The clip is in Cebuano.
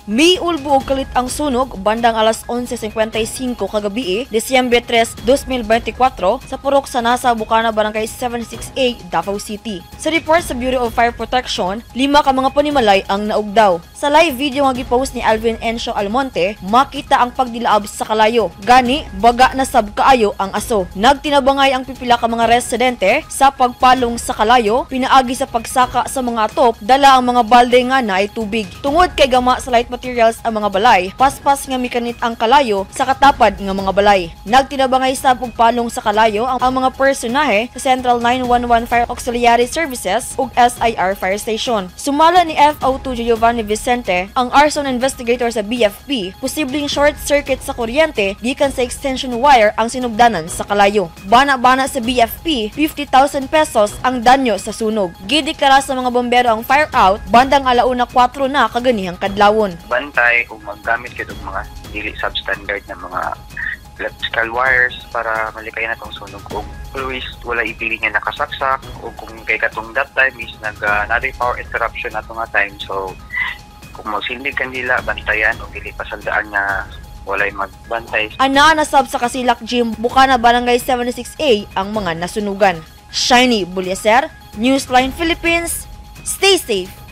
Miulbo og kalit ang sunog bandang alas 11:55 kagabi, Disyembre 3, 2024 sa Purok sa Nasa Bukana, Barangay 76A, Davao City. Sa report sa Bureau of Fire Protection, lima ka mga panimalay ang naugdaw. Sa live video nga gipost ni Alvin Encio Almonte, makita ang pagdilaab sa kalayo. Gani, baga na sab kaayo ang aso. Nagtinabangay ang pipila ka mga residente sa pagpalong sa kalayo, pinaagi sa pagsaka sa mga atop, dala ang mga balde nga naay tubig. Tungod kay gama sa light materials ang mga balay, paspas nga mikanit ang kalayo sa katapad nga mga balay. Nagtinabangay sa pagpalong sa kalayo ang mga personahe sa Central 911 Fire Auxiliary Services ug SIR Fire Station. Sumala ni FO2 Giovanni Vicente, ang arson investigator sa BFP, posibleng short circuit sa kuryente gikan sa extension wire ang sinugdanan sa kalayo. Bana-bana sa BFP, 50,000 pesos ang danyo sa sunog. Gideklara sa mga bombero ang fire out bandang alauna 4 na kaganihang kadlawon. Bantay o maggamit gyud og mga dili substandard na mga electrical wires para malikayan atong sunog, og always wala ibili nga nakasaksak, o kung kay katong that time is nag naay power interruption ato nga time, so kung magsilbi kandila, bantayan o dili pasaldaan nga walay magbantay. Ana nasab sa Kasilak Gym, Bukana, Barangay 76A ang mga nasunugan. Shiny Bulyaser, Newsline Philippines. Stay safe.